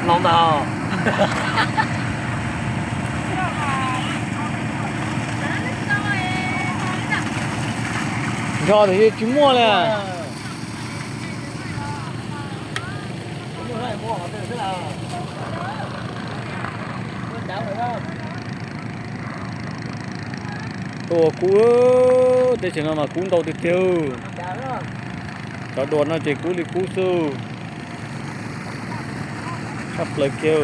Los ntag. Nrho tias tsis muaj li. Tuaj ua kub, teb chaws no mas kub ntau tiag tiag. Cov dua no ces kub li kub xwb. Tshaj plaws kiag.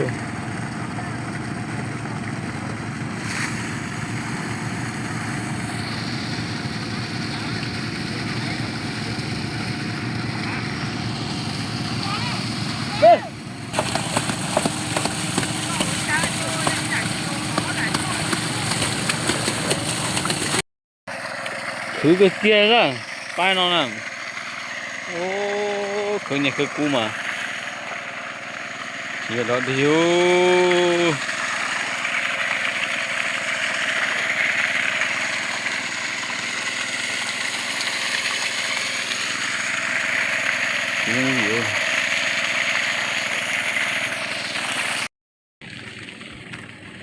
Khwv kawg kiag na, pab no na. Khwv niag khwv kub mas tsis yog dog dig.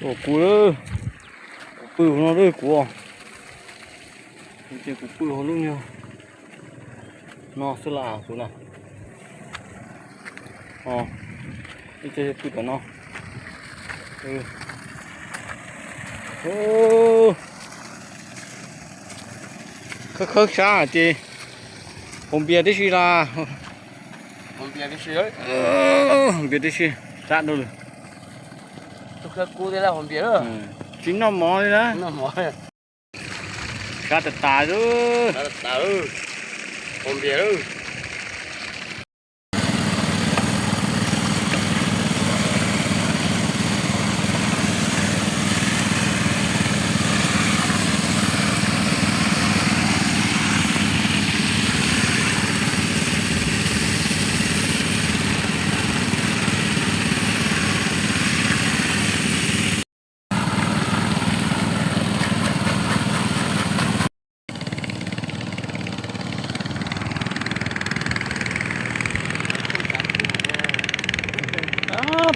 Ua kuv lawm, kuv pw hauv no lawm kuv. Ces kuv pw hauv lub niag no xwb las kuv na. Ib co pw tom no. Khawb khawb sab ces haus npias tib si las. Haus npias tib si, sab dhau lawm. Tsis noj mov li na. Sab tas tas lawm.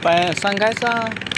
Pais xa nkaib xwb.